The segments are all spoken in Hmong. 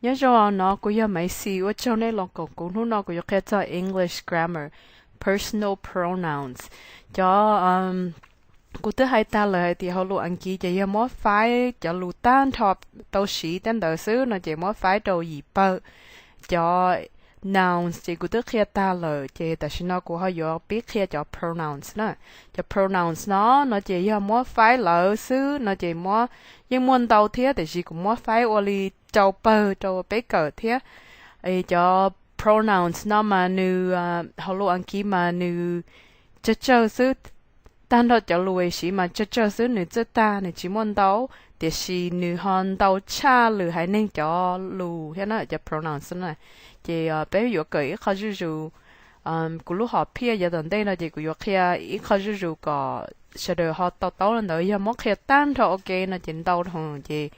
Nyob zoo, no kuv yog Maiv Xis, ua tsaug nej los koom kuv. Hnub no kuv yuav qhia txog English grammar, personal pronouns. Cov, kuv twb hais tag lawm hais tias hauv lus Askiv ces yog muab faib cov lus tag nrho tau siv tej ntawd xwb no ces muab faib rau yim pawg. Cov nouns ces kuv twb qhia tag lawm ces tam sim no kuv ho yuav pib qhia cov pronouns na. Cov pronouns no, no ces yog muab faib lawv xwb no ces muab, yeej muaj ntau thiab tiam sis kuv muab faib ua li rau pawg rau peb kawm thiab. Cov pronouns no mas nws, hauv lus Askiv mas nws tsawg tsawg xwb. Tag nrho cov lus siv mas tsawg tsawg xwb, nws txawj tag, nws tsis muaj ntau, tiam sis nws ho ntau tshaj lwm haiv neeg cov lus thiab na, cov pronouns na. Ces peb yuav kawm ib qho zuj zus. Kuv lub hom phiaj yav tom ntej no ces kuv yuav qhia ib qho zuj zus kom sawv daws ho to taub li ntawd. Yog muab qhia tag nrho ua ke no ces ntau dhau ces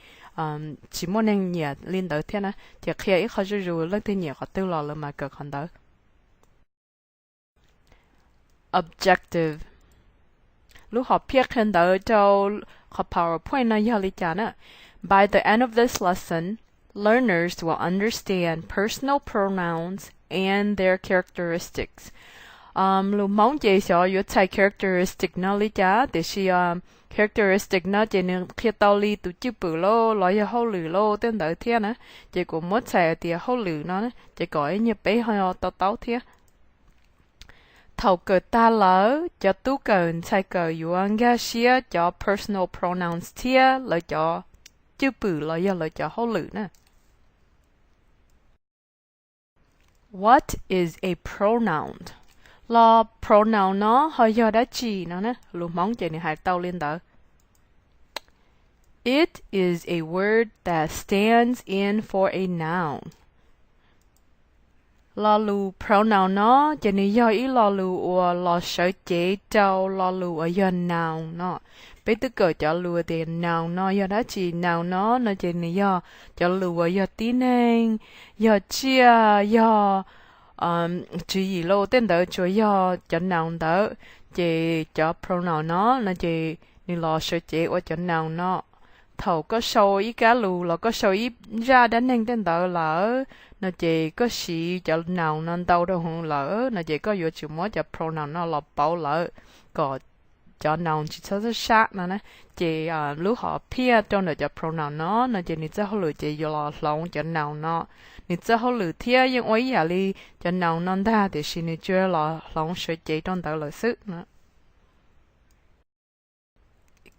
tsis muaj neeg nyiam li ntawd thiab na. Ces qhia ib qho zuj zus, leej twg nyiam qhov twg los lawv mas kawm qhov ntawd. Objective. Lub hom phiaj qhia ntawv rau qhov PowerPoint no yog li cas na? By the end of this lesson, learners will understand personal pronouns and their characteristics. Lus Hmoob ces xyov yuav txhais characteristic no li cas tiam sis characteristic no ces nws qhia tau li tus cwj pwm lauj los yog hauj lwm lauj tej ntawd thiab na. Ces kuv muab txhais tias hauj lwm no ces kom ib nyuag peb ho to taub thiab. Thaum kawm tag lawm, cov tub kawm ntxhais kawm yuav nkag siab cov personal pronouns thiab lawv cov cwj pwm los yog lawv cov hauj lwm na. What is a pronoun? Los pronoun no ho yog dab tsi no? Lus Hmoob ces nws hais tau li ntawd. It is a word that stands in for a noun. Lo lus pronoun no ces nws yog ib lo lus uas los sawv cev rau lo lus uas yog noun no. Peb twb kawm cov lus tias noun no yog dab tsi. Noun no no ces nws yog cov lus uas yog tib neeg, yog tsiaj, yog tswv yim lauj tej ntawd tsuas yog cov noun ntawd. Ces cov pronoun no no ces nws los sawv cev ua cov noun no. Thaum koj sau ib kab lus los koj sau ib zaj dab neeg tej ntawd lawm no ces koj siv cov noun no ntau rau hauv lawm no ces koj yuav tsum muab cov pronoun no los pauv lawm kom cov noun tsis txhob sab no na. Ces lub hom phiaj rau ntawm cov pronoun no no ces nws txoj hauj lwm ces yuav los hloov cov noun no. Nws txoj hauj lwm thiab yeej ua ib yam li cov noun no ntag tiam sis nws tsuas los hloov sawv cev rau ntawd lawm xwb.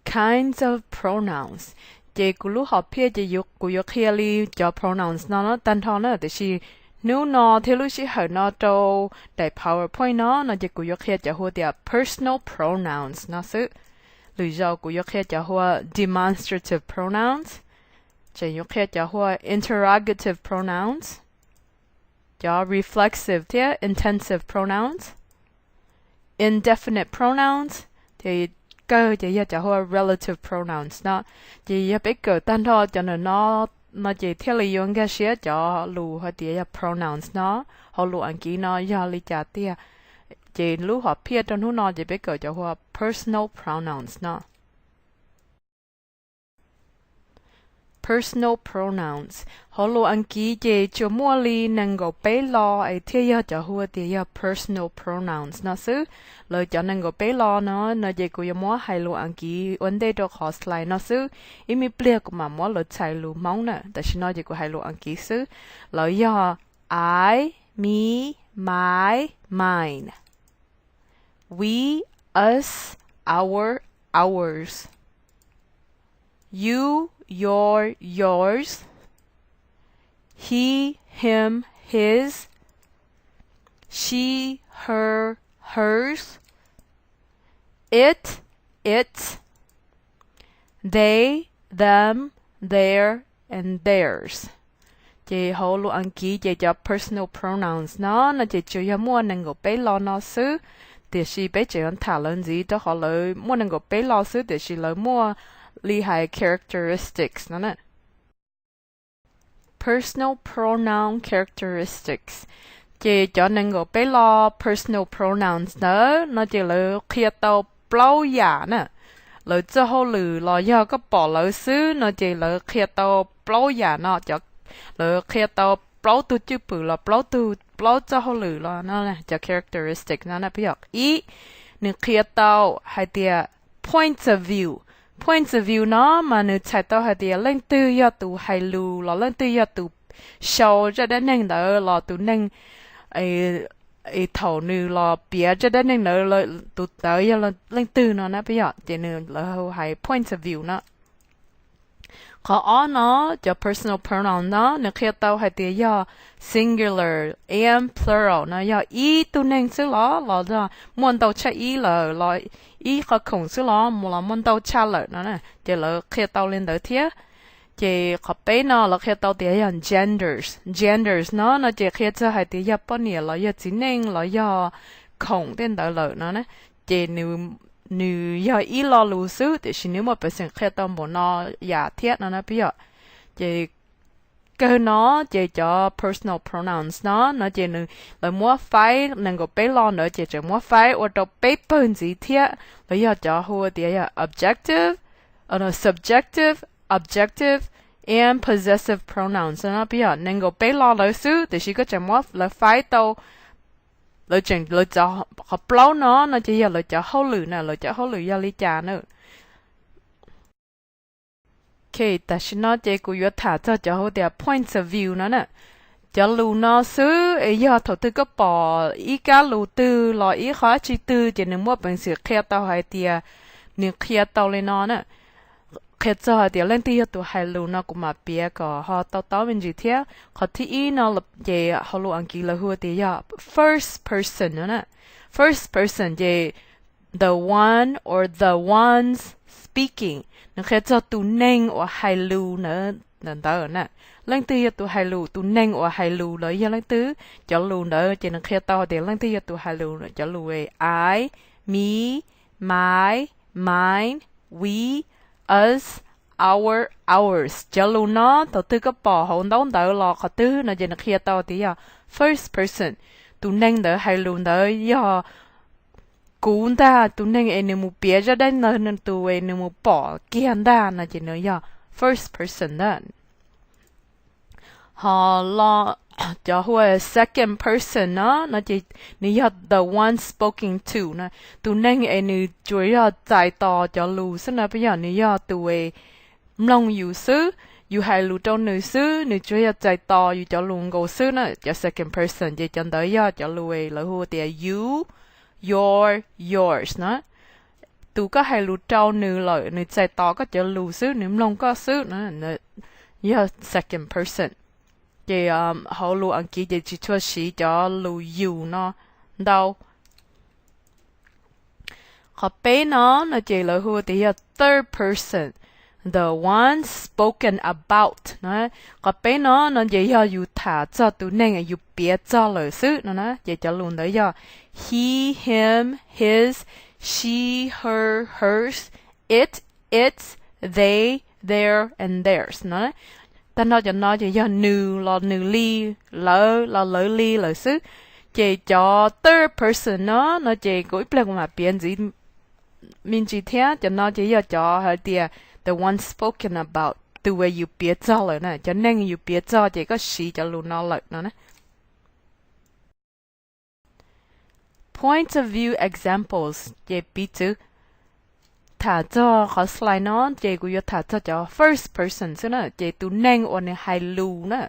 Kinds of pronouns. Ces kuv lub hom phiaj ces kuv yuav qhia li cov pronouns no tag nrho na tiam sis hnub no thiab lub sij hawm no rau daim PowerPoint no no ces kuv yuav qhia cov hu tias personal pronouns no xwb. Lwm zaus kuv yuav qhia cov hu ua demonstrative pronouns, tseem yuav qhia cov hu ua interrogative pronouns, cov reflexive thiab intensive pronouns, indefinite pronouns, ces kawg ces yog cov hu ua relative pronouns no. Ces yog peb kawm tag nrho cov ntawm no no ces thiaj li yuav nkag siab cov lus hais tias yog pronouns no hauv lus Askiv no yog li cas tiag. Ces lub hom phiaj rau hnub no ces peb kawm cov hu ua personal pronouns no. Personal pronouns. Hauv lus Askiv ces tsuas muaj li nees nkaum peb lo es thiaj yog cov hu tias yog personal pronouns no xwb. Lawv cov nees nkaum peb lo no no ces kuv yuav muab hais lus Askiv ua ntej rau qhov slide no xwb. Ib me pliag kuv mam muab lawv txhais lus Hmoob na, tam sim no ces kuv hais lus Askiv xwb. Lawv yog I, me, my, mine. We, us, our, ours. You, your, yours. He, him, his. She, her, hers. It, its. They, them, their, and theirs. Ces hauv lus Askiv ces cov personal pronouns no no ces tsuas yog muaj nees nkaum peb lo no xwb, tiam sis peb tseem yuav tham lawv ntxiv rau qhov lawv muaj nees nkaum peb lo xwb tiam sis lawv muaj li hais characteristics no na. Personal pronoun characteristics. Ces cov nees nkaum peb lo personal pronouns ntawd no ces lawv qhia tau plaub yam na. Lawv txoj hauj lwm los yog koj pom lawv xwb no ces lawv qhia tau plaub yam no. Cov lawv qhia tau plaub tug cwj pwm los plaub tug, plaub txoj hauj lwm los no, cov characteristic no na, peb yog ib, nws qhia tau hais tias points of view. Points of view no mas nws txhais tau hais tias leej twg yog tus hais lus los leej twg yog tus sau zaj dab neeg ntawd los tus neeg thaum nws los piav zaj dab neeg ntawd, tus ntawd yog leej twg no na, peb yog ces nws lawv hu hais points of view no. Qhov ob no, cov personal pronoun no nws qhia tau hais tias yog singular and plural no, yog ib tug neeg xwb los los yog muaj ntau tshaj ib lawm, los ib qhov khoom xwb los mus los muaj ntau tshaj lawm no, ces lawv qhia tau li ntawd thiab. Ces qhov peb no lawv qhia tau tias yog genders. Genders no no ces qhia txog hais tias yog poj niam los yog txiv neej los yog khoom tej ntawd lawm no na, ces nws yog ib lo lus xwb tiam sis nws muaj peev xwm qhia tau npaum no yam thiab no na, peb yog. Ces kawg no ces cov personal pronouns no no ces lawv muab faib nees nkaum peb lo ntawd ces tseem muab faib ua rau peb pawg ntxiv thiab, los yog cov hu tias yog objective, subjective, objective and possessive pronouns no, peb yog nees nkaum peb lo ntawd xwb tiam sis koj tseem muab lawv faib tau, lawv tseem lawv cov qhov plaub no no ces yog lawv cov hauj lwm na, lawv cov hauj lwm yog li cas na. Ok, tam sim no ces kuv yuav tham txog cov hu tias points of view no na. Cov lus no xwb es yog thaum twg koj pom ib kab lus twg los ib qhov dab tsi twg ces nws muaj peev xwm qhia tau hais tias nws qhia tau li no na. Qhia txog hais tias leej twg yog tus hais lus no kuv mam piav kom ho tau taub me ntsis thiab. Qhov thib ib no ces hauv lus Askiv lawv hu tias yog first person no na. First person ces the one or the ones speaking, nws qhia txog tus neeg uas hais lus ntawd na. Leej twg yog tus hais lus, tus neeg uas hais lus los yog leej twg, cov lus ntawd ces nws qhia tau tias leej twg yog tus hais lus, cov lus I, me, my, mine, we, us, our, ours. Cov lus no thaum twg koj pom hauv ntaub ntawv los qhov twg no ces nws qhia tau tias yog first person. Tus neeg ntawd hais lus ntawd yog kuv ntag, tus neeg es nws mus piav zaj dab neeg ntawd, tus es nws mus pom kiag ntag no ces nws yog first person ntag. Ho los cov hu ua second person no no ces nws yog the one spoken to no, tus neeg es nws tsuas yog txais tos cov lus xwb na, peb yog nws yog tus es mloog yus xwb, yus hais lus rau nws xwb, nws tsuas yog txais tos yus cov lus nkaus xwb na. Cov second person ces cov ntawd yog cov lus es lawv hu tias you, your, yours na. Tus koj hais lus rau nws lawm, nws txais tos koj cov lus xwb, nws mloog koj xwb na, yog second person. Ces hauv lus Askiv ces tsis tshua siv cov lus you no ntau. Qhov peb no no ces lawv hu tias yog third person, the one spoken about na. Qhov peb no no ces yog yus tham txog tus neeg yus piav txog lawm xwb no na, ces cov lus ntawd yog he, him, his, she, her, hers, it, its, they, their and theirs no. Tag nrho cov no ces yog nws los nws li, lawv los lawv li lawm xwb. Ces cov third person no no ces kuv ib pliag kuv mam piav ntxiv me ntsis thiab. Cov no ces yog cov hais tias the one spoken about, tus uas yus piav txog lawm na, cov neeg yus piav txog ces koj siv cov lus no lawm no na. Points of view examples ces piv txwv, tham txog qhov slide no ces kuv yuav tham txog cov first person xwb na, ces tus neeg uas nws hais lus na.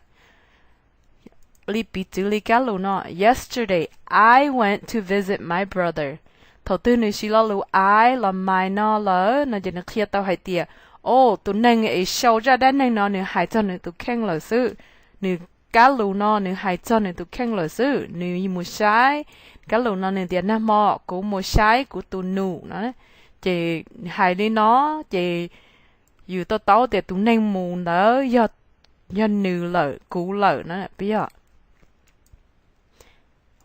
Li piv txwv li kab lus no, yesterday I went to visit my brother. Thaum twg nws siv lo lus I los my no lawm no ces nws qhia tau hais tias, o, tus neeg es sau zaj dab neeg no nws hais txog nws tus kheej lawm xwb. Nws kab lus no nws hais txog nws tus kheej lawm xwb, nws mus saib. Kab lus no nws tias, nag hmo kuv mus saib kuv tus nus no. Ces hais li no ces yus to taub tias tus neeg mus ntawd yog nws lawm, kuv lawm na, peb yog.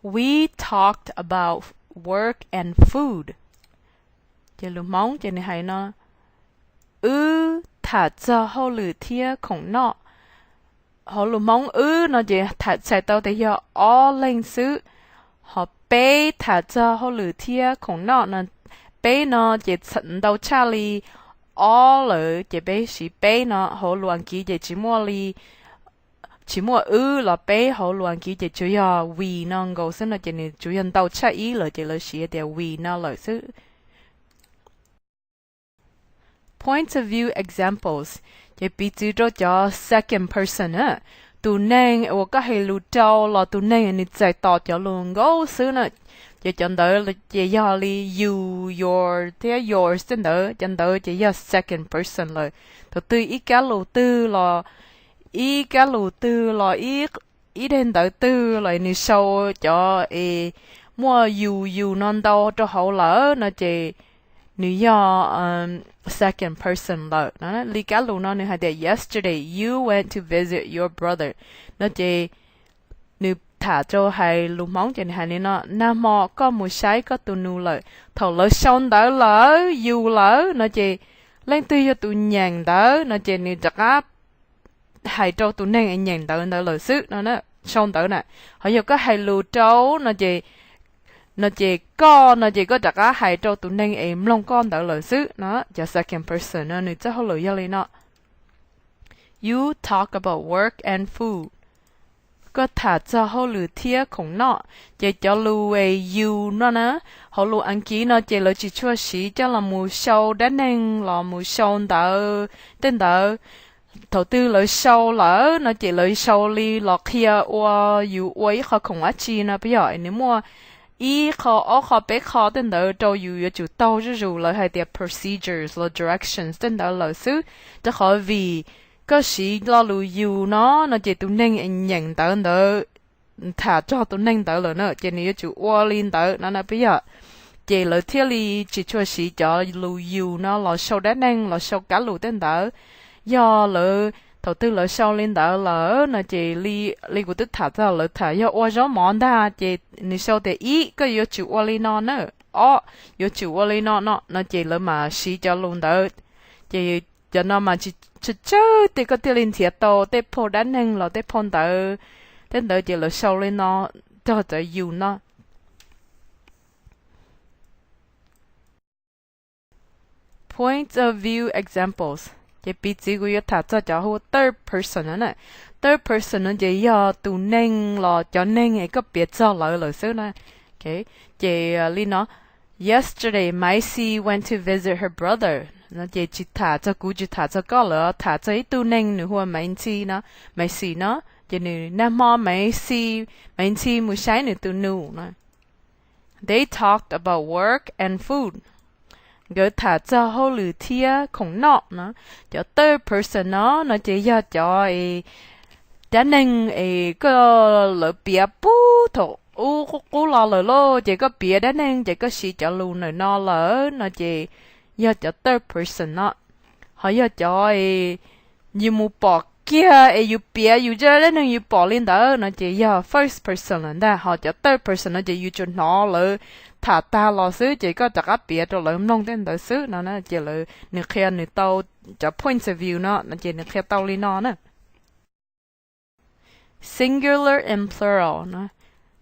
We talked about work and food. Ces lus Hmoob ces nws hais no, wb tham txog hauj lwm thiab khoom noj. Hauv lus Hmoob wb no ces tham txhais tau tias yog ob leeg xwb, ho peb tham txog hauj lwm thiab khoom noj no. Peb no ces ntau tshaj li ob lawm ces peb siv peb no. Hauv lus Askiv ces tsis muaj li tsis muaj wb los peb, hauv lus Askiv ces tsuas yog we no nkaus xwb no ces nws tsuas yog ntau tshaj ib lawm ces lawv siv tias we no lawm xwb. Points of view examples, ces piv txwv rau cov second person na, tus neeg uas koj hais lus rau los tus neeg nws txais tos cov lus nkaus xwb na. Ces cov ntawd ces yog li you, your thiab yours tej ntawd, cov ntawd ces yog second person lawm. Thaum twg ib kab lus twg los, ib kab lus twg los ib, ib daim ntawv twg los nws sau cov es muaj you, you no ntau rau hauv lawm no ces nws yog second person lawm. Li kab lus no nws hais tias yesterday you went to visit your brother no ces nws tham rau hais lus Hmoob ces nws hais li no: Nag hmo koj mus saib koj tus nus lawm. Thaum lawv sau ntawv lawm, you lawm no ces leej twg yog tus nyeem ntawv no ces nws rov qab hais rau tus neeg es nyeem ntawv ntawd lawm xwb no, sau ntawv na. Ho yog koj hais lus rau no ces, no ces koj no ces koj rov qab hais rau tus neeg es mloog koj ntawd lawm xwb no, cov second person no nws txoj hauj lwm yog li no: You talk about work and food. Koj tham txog hauj lwm thiab khoom noj. Ces cov lus es you no na, hauv lus Askiv no ces lawv tsis tshua siv coj los mus sau dab neeg los mus sau ntawv tej ntawd. Thaum twg lawv sau lawm no ces lawv sau li los qhia ua yus ua ib qho khoom dab tsi no, puas yog? Nws muaj ib qho, ob qho, peb qho tej ntawd rau yus yuav tsum taug zuj zus, lawv hais tias procedures los directions tej ntawd lawm xwb. Rau qhov vim koj siv lo lus you no, no ces tus neeg es nyeem ntawv ntawd tham txog tus neeg ntawd lawm na ces nws yuav tsum ua li ntawd no na, puas yog? Ces lawv thiaj li tsis tshua siv cov lus you no los sau dab neeg los sau kab lus tej ntawd. Yog lawv thaum twg lawv sau li ntawd lawm no ces li, li kuv twb tham txog lawv tham yog ua zaub mov ntag ces nws sau tias ib, koj yuav tsum ua li no na, ob, yuav tsum ua li no no no ces lawv mam siv cov lus ntawd. Ces cov no mas tsis tsawg tej koj thiaj li nrhiav tau tej phau dab neeg los tej phau ntawv tej ntawd ces lawv sau li no txog cov you no. Points of view examples, ces piv txwv kuv yuav tham txog cov hu third person no na. Third person no ces yog tus neeg los cov neeg es koj piav txog lawv lawm xwb na. Ces li no: Yesterday Maiv Xis went to visit her brother no ces tsis tham txog kuv, tsis tham txog koj lawm, tham txog ib tug neeg nws hu ua Maiv Xis no, Maiv Xis no. Ces nws, nag hmo Maiv Xis, Maiv Xis mus saib nws tus nus no. They talked about work and food. Nkawd tham txog hauj lwm thiab khoom noj no. Cov third person no no ces yog cov dab neeg es koj, lawv piav puag thaum ub qub qub los lawm lauj, ces koj piav dab neeg ces koj siv cov lus ntawm no lawm no ces yog cov third person no. Ho yog cov yus mus pom kiag es yus piav yus zaj dab neeg yus pom li ntawd no ces yog first person lawm ntag. Ho cov third person no ces yus tsuas hnov lawv tham tag los xwb ces koj rov qab piav rau lawv mloog tej ntawd xwb no na. Ces nws qhia nws tau cov points of view no no ces nws qhia tau li no na. Singular and plural no.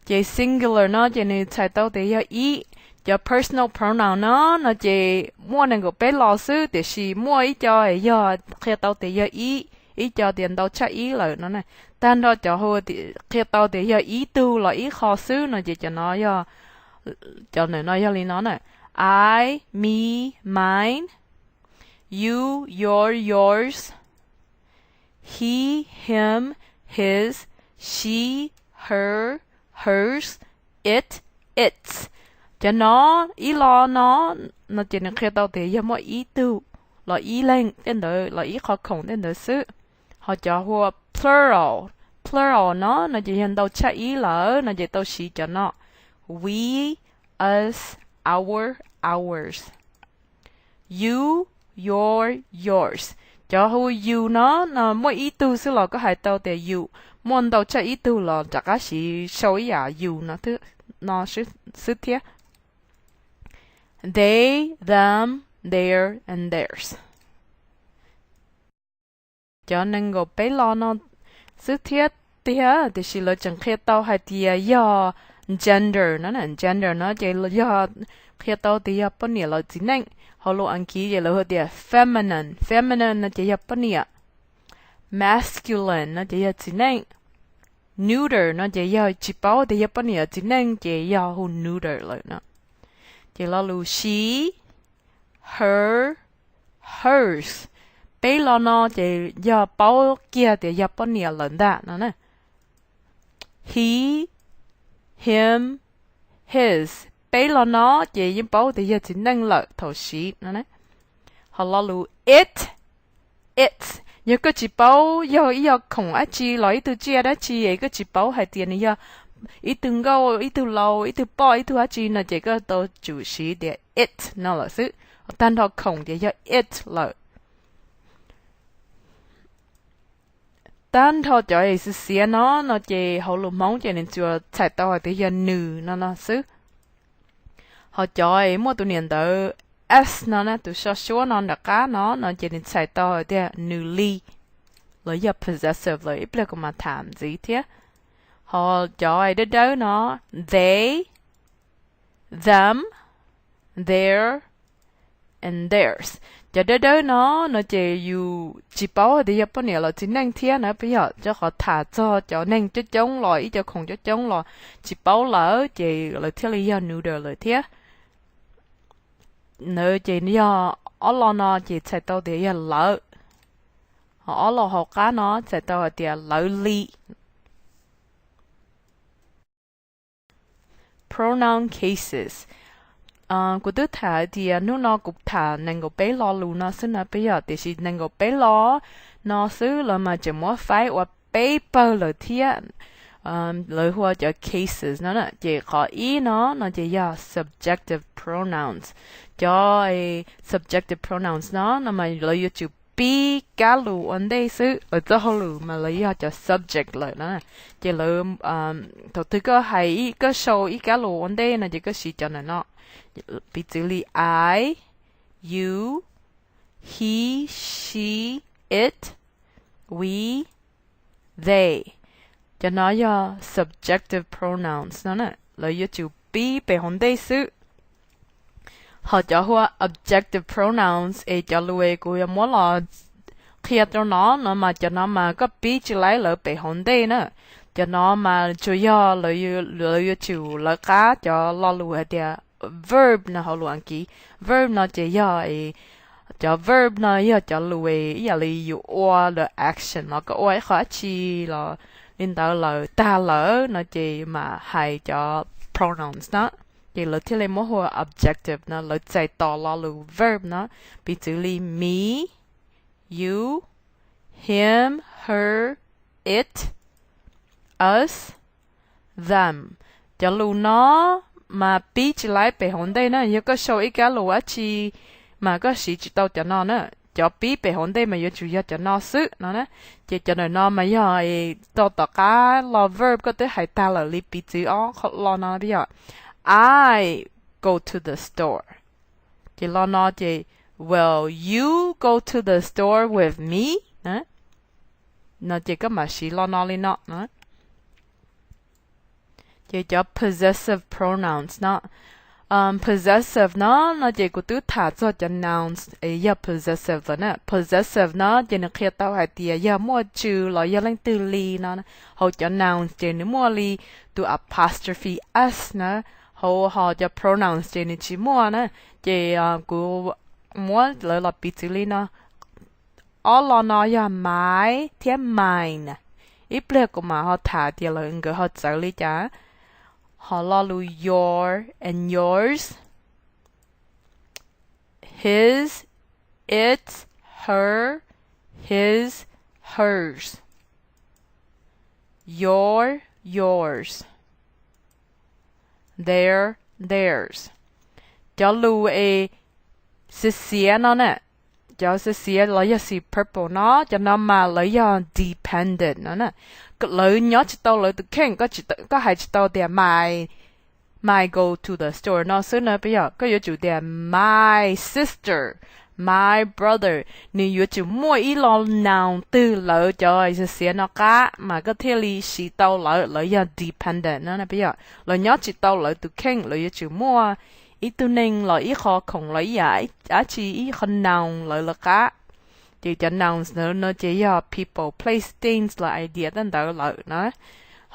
Ces singular no ces nws txhais tau tias yog ib. Cov personal pronoun no no ces muaj nees nkaum peb lo xwb, tiam sis muaj ib co yog qhia tau tias yog ib, ib co tias ntau tshaj ib lawm no. Tag nrho cov hu qhia tau tias yog ib tug los ib qho xwb no ces cov no yog, cov ntawm no yog li no na: I, me, mine, you, your, yours, he, him, his, she, her, hers, it, its. Cov no, ib lo no, no ces nws qhia tau tias yog muaj ib tug los ib leeg tej ntawd los ib qho khoom tej ntawd xwb. Ho cov hu ua plural, plural no no ces yog ntau tshaj ib lawm no ces tau siv cov no: we, us, our, ours, you, your, yours. Cov hu you no no muaj ib tug xwb los koj hais tau tias you, muaj ntau tshaj ib tug los rov qab siv sau ib yam you no, no xwb thiab. They, them, their and theirs. Cov nees nkaum peb lo no xwb thiab tiag, tiam sis lawv tseem qhia tau hais tias yog gender no, gender no ces yog qhia tau tias yog poj niam los txiv neej. Hauv lus Askiv ces lawv hu tias feminine, feminine no ces yog poj niam, masculine no ces yog txiv neej, Neuter no ces yog tsis paub tias yog poj niam txiv neej ces yog hu neuter lawm no. Ces lo lus she, her, hers, peb lo no ces yog paub kiag tias yog poj niam lawm ntag no na. He, him, his, peb lo no ces yeej paub tias yog txiv neej lawm thaum siv no. Ho lo lus it, its, yog koj tsis paub yog ib yog khoom dab tsi los ib tug tsiaj dab tsi es koj tsis paub hais tias nws yog ib tug nkauj, ib tug laus, ib tug poj, ib tug dab tsi no ces koj tau tsum siv tias it no lawm xwb. Tag nrho khoom ces yog it lawm. Tag nrho cov xiav xiav no no ces hauv lus Hmoob ces nws tsuas txhais tau hais tias yog nws no no xwb. Ho cov es muaj tus niam ntawv s no na, tus so suab no nram qab no no ces nws txhais tau hais tias nws li, los yog possessive lawm, ib pliag kuv mam tham ntxiv thiab. Ho cov dawb dawb no, they, them, their, and theirs. Cov dawb dawb no no ces yus tsis paub tias yog poj niam los txiv neej thiab na, peb yog rau qhov tham txog cov neeg coob coob los ib co khoom coob coob los tsis paub lawm ces lawv thiaj li yog neuter lawm thiab. Ntawd ces yog ob lo no ces txhais tau tias yog lawv. Ho ob lo hauv qab no txhais tau hais tias lawv li. Pronoun cases. Kuv twb tham hais tias hnub no kuv tham nees nkaum peb lo lus no xwb na peb yog, tiam sis nees nkaum peb lo no xwb los mas tseem muab faib ua peb pawg lawm thiab. Lawv hu ua cov cases no na, ces qhov ib no no ces yog subjective pronouns. Cov subjective pronouns no no mas lawv yuav tsum pib kab lus ua ntej xwb, lawv txoj hauj lwm mas lawv yog cov subject lawm na. Ces lawv, thaum twg koj hais, koj sau ib kab lus ua ntej no ces koj siv cov ntawm no. Piv txwv li I, you, he, she, it, we, they. Cov no yog subjective pronouns no na, lawv yuav tsum pib pem hauv ntej xwb. Ho cov hu ua objective pronouns es cov lus es kuv yuav muab los qhia rau no no mas cov no mas koj pib tsis laib lawv pem hauv ntej na. Cov no mas tsuas yog lawv yuav tsum lawv qab cov lo lus hais tias verb no hauv lus Askiv. Verb no ces yog, cov verb no yog cov lus es ib yam li yus ua lawv action los koj ua ib qho dab tsi los li ntawd lawm tag lawm no ces mam hais cov pronouns na. Ces lawv thiaj li muab hu ua objective no, lawv txais tos lo lus verb no. Piv txwv li me, you, him, her, it, us, them. Cov lus no mas pib tsis laib pem hauv ntej na, yog koj sau ib kab lus dab tsi mas koj siv tsis tau cov no na. Cov pib pem hauv ntej mas yuav tsum yog cov no xwb no na. Ces cov ntawm no mas yog tau tom qab lo verb koj twb hais tag lawm li piv txwv ob lo no peb yog I go to the store. Ces lo no ces will you go to the store with me? No ces koj mam siv lo no li no. Ces cov possessive pronouns no, possessive no no ces kuv twb tham txog cov nouns es yog possessive lawm na. Possessive no ces nws qhia tau hais tias yog muaj tswv los yog leej twg li no. Hauv cov nouns ces nws muaj li tus apostrophe s na, hauv ho cov pronouns ces nws tsis muaj na. Ces kuv muab lawv los piv txwv li no. Ob lo no yog my thiab mine. Ib pliag kuv mam ho tham tias lawv nkawd ho txawv li cas. Ho lo lus your and yours, his, its, her, his, hers, your, yours, their, theirs. Cov lus es xiav xiav no na, cov xiav xiav los yog xim purple no, cov no mas lawv yog dependent no na. Lawv nyob tsis tau lawv tus kheej, koj hais tsis tau tias my, my go to the store no xwb na peb yog, koj yuav tsum tias my sister, my brother. Nws yuav tsum muaj ib lo noun twg lawv cov xiav xiav no qab mas koj thiaj li siv tau lawv, lawv yog dependent no na peb yog. Lawv nyob tsis tau lawv tus kheej, lawv yuav tsum muaj ib tug neeg los ib qho khoom los ib yam dab tsi ib qho noun lawv lawv qab. Ces cov nouns ntawd no ces yog people, place, things los idea tej ntawd lawm na.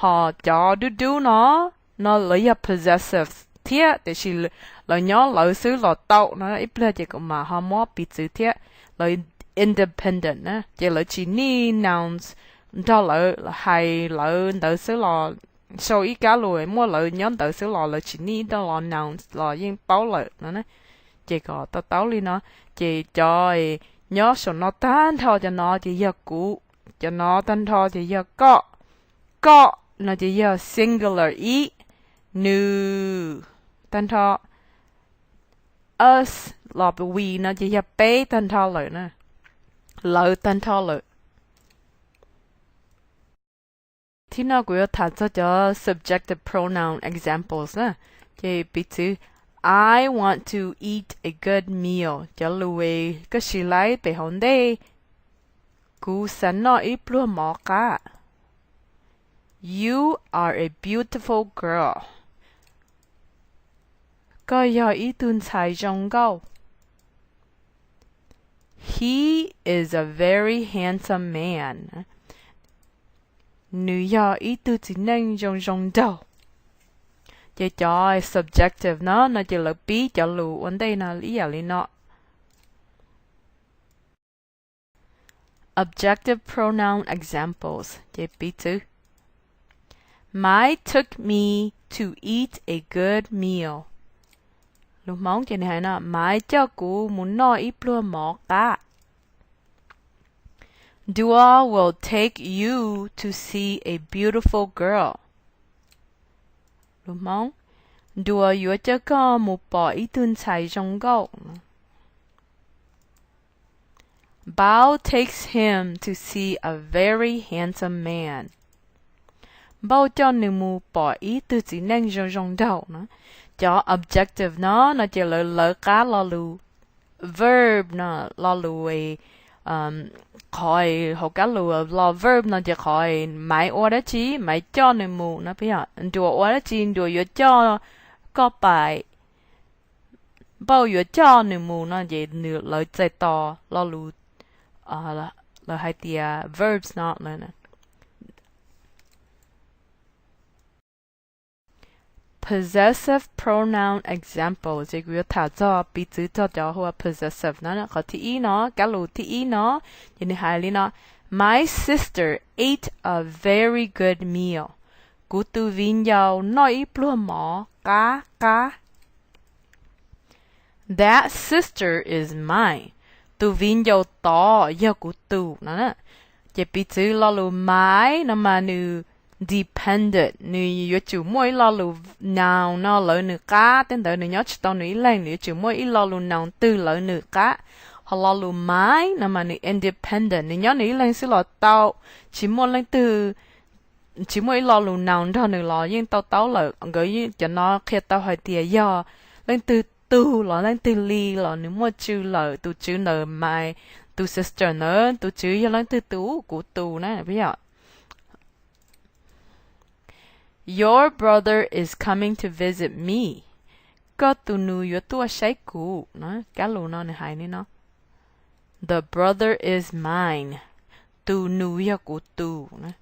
Ho cov dub dub no, no lawv yog possessive thiab, tiam sis lawv nyob lawv xwb los tau no. Ib pliag ces kuv mam ho muab piv txwv thiab. Lawv independent na, ces lawv tsis need nouns nrog lawv, hais lawv ntawd xwb los, sau ib kab lus muaj lawv nyob ntawd xwb los lawv tsis need ib lo nouns los yeej paub lawm no. Ces kom to taub li no, ces cov nyob saum no tag nrho cov no ces yog kuv, cov no tag nrho ces yog koj. Koj no ces yog singular ib, nws tag nrho, us los we no ces yog peb tag nrho lawm na, lawv tag nrho lawm. Thib no kuv yuav tham txog cov subjective pronoun examples na. Ces piv txwv, I want to eat a good meal. Cov lus koj siv laib pem hauv ntej, kuv xav noj ib pluag mov qab. You are a beautiful girl. Koj yog ib tug ntxhais zoo nkauj. He is a very handsome man. Nws yog ib tug txiv neej zoo zoo nraug. Ces cov subjective no no ces lawv pib cov lus ua ntej no ib yam li no. Objective pronoun examples, ces piv txwv, Maiv took me to eat a good meal. Lus Hmoob ces nws hais no, Maiv coj kuv mus noj ib pluag mov qab. Dua will take you to see a beautiful girl. Lus Hmoob, Dua yuav coj koj mus pom ib tug ntxhais zoo nkauj. Npauj takes him to see a very handsome man. Npauj coj nws mus pom ib tug txiv neej zoo zoo nraug no. Cov objective no no ces lawv lawv qab lo lus verb no, lo lus qhov hauv kab lus lo verb no ces qhov Maiv ua dab tsi, Maiv coj nws mus no, peb yog Dua ua dab tsi, Dua yuav coj koj pais. Npauj yuav coj nws mus no ces nws lawv txais tos lo lus, lawv hais tias verbs no. Possessive pronoun example, ces kuv yuav tham txog piv txwv txog cov hu ua possessive no. Qhov thib ib no, kab lus thib ib no, ces nws hais li no, My sister ate a very good meal. Kuv tus viv ncaus noj ib pluag mov qab qab. That sister is mine. Tus viv ncaus tod yog kuv tus no. Ces piv txwv lo lus mine no mas nws dependent, nws yuav tsum muaj ib lo lus noun no lawv nws qab, tej ntawd nws nyob tsis tau nws ib leeg, nws yuav tsum muaj ib lo lus noun twg lawv nws qab. Ho lo lus mine no mas nws independent, nws nyob nws ib leeg xwb los tau, tsis muaj leej twg, tsis muaj ib lo lus noun nrog nws los yeej tau taub lawm. Nkawd cov no qhia tau hais tias yog leej twg tug los leej twg li los nws muaj tswv lawm, tus tswv ntawd mine, tus sister ntawd tus tswv yog leej twg tus, kuv tus na, peb yog Your brother is coming to visit me. Koj tus nus yuav tuaj saib kuv no. Kab lus no nws hais li no, The brother is mine. Tus nus yog kuv tus na.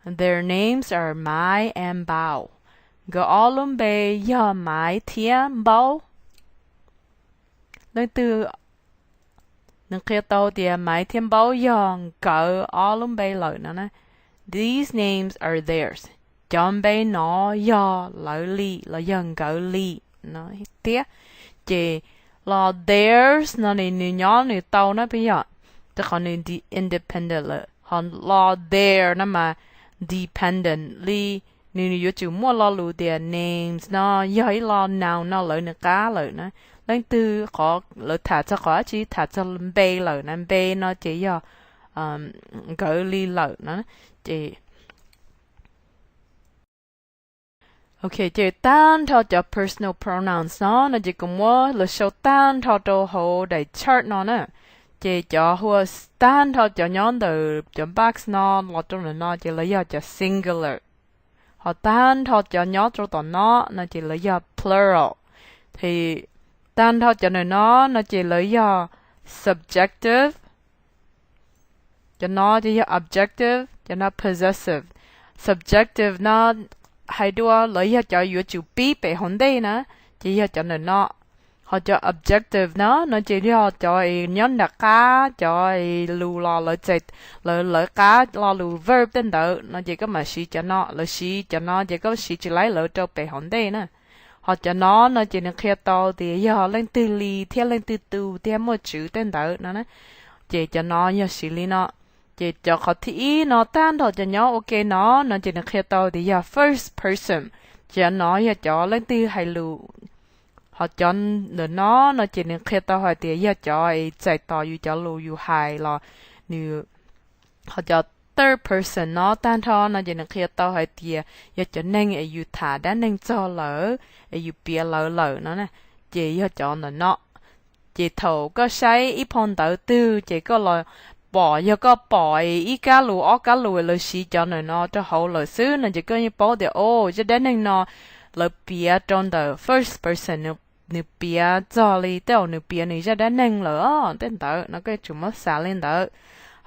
Their names are Maiv and Npauj. Nkawd ob lub npe yog Maiv thiab Npauj. Leej twg, nws qhia tau tias Maiv thiab Npauj yog nkawd ob lub npe lawm no na. These names are theirs. Cov npe no yog lawv li los yog nkawd li no thiab. Ces lo theirs no nws nyob nws tau na, peb yog, rau qhov nws independent lawm. Ho lo their no mas dependent li, nws yuav tsum muaj lo lus tias names no yog ib lo noun no lawv nws qab lawm na. Leej twg qhov lawv tham txog qhov dab tsi, tham txog npe lawm na, npe no ces yog nkawd li lawm na. Ces Ok, ces tag nrho cov personal pronouns no no ces kuv muab los show tag nrho rau hauv daim chart no na. Ces cov hu ua, tag nrho cov nyob ntawm cov box no los rau ntawm no ces lawv yog cov singular. Ho tag nrho cov nyob rau tom no no ces lawv yog plural. Ces tag nrho cov ntawm no no ces lawv yog subjective. Cov no ces yog objective, cov no possessive. Subjective no hais dua lawv yog cov yuav tsum pib pem hauv ntej na, ces yog cov ntawm no. Ho cov objective no no ces yog cov nyob nram qab, cov lus los lawv txais, lawv lawv qab lo lus verb tej ntawd no ces koj mam siv cov no. Lawv siv cov no ces koj siv tsis laib lawv rau pem hauv ntej na. Ho cov no no ces nws qhia tau tias yog leej twg li thiab leej twg tu thiab muaj tswv tej ntawd no. Ces cov no yog siv li no. Ces cov qhov thib ib no tag nrho cov nyob ua ke no no ces nws qhia tau tias yog first person. Cov no yog cov leej twg hais lus. Ho cov ntawm no no ces nws qhia tau hais tias yog cov es txais tos yus cov lus yus hais los nws. Ho cov third person no tag nrho no ces nws qhia tau hais tias yog cov neeg es yus tham dab neeg txog lawm, es yus piav lawv lawm no. Ces yog cov ntawm no. Ces thaum koj saib ib phau ntawv twg ces koj los pom, yog koj pom ib kab lus ob kab lus lawv siv cov ntawm no rau hauv lawm xwb no ces koj yeej paub tias o, zaj dab neeg no lawv piav rau ntawm first person, nws piav txog li tej zaum nws piav nws zaj dab neeg lawm tej ntawd no koj yuav tsum muab xav li ntawd.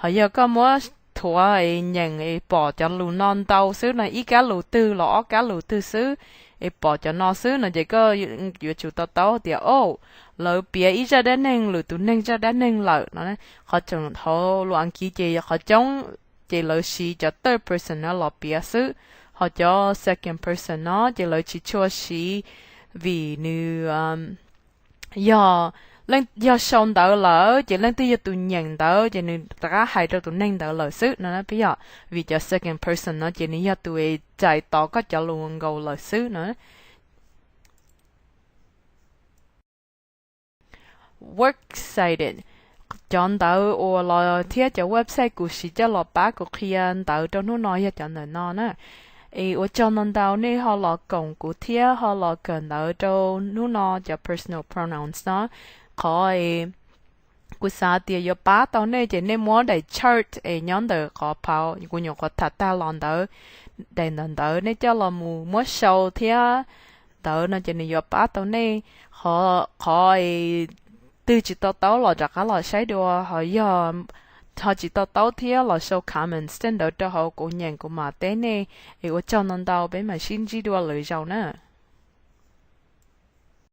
Ho yog koj muab thuav es nyeem es pom cov lus no ntau xwb no, ib kab lus twg los ob kab lus twg xwb, es pom cov no xwb no ces koj yuav tsum to taub tias o, lawv piav ib zaj dab neeg lwm tus neeg zaj dab neeg lawm no. Qhov tseem hauv lus Askiv ces qhov coob ces lawv siv cov third person no los piav xwb. Ho cov second person no ces lawv tsis tshua siv vim nws yog, yog sau ntawv lawm ces leej twg yog tus nyeem ntawv ces nws rov qab hais rau tus neeg ntawd lawm xwb no. Peb yog vim cov second person no ces nws yog tus txais tos koj cov lus nkaus lawm xwb no. Works cited, cov ntawv uas los thiab cov website kuv siv coj los pab kuv qhia ntawv rau hnub no yog cov ntawm no na. Es ua tsaug ntau ntau nej ho los koom kuv thiab ho los kawm ntawv rau hnub no cov personal pronouns no. Qhov kuv xav tias yuav pab tau nej ces nej muab daim chart es nyob ntawm qhov phau kuv nyuam qhuav tham tag los ntawd, daim ntawv ntawd nej coj los mus muab sau thiab ntawd no ces nws yuav pab tau nej. Qhov twg tsis to taub los rov qab los saib dua, ho yog ho tsis to taub thiab los sau comments tej ntawd rau hauv kuv nyeem kuv mam teb nej. Es ua tsaug ntau ntau, peb mam sib ntsib dua lwm zaus na.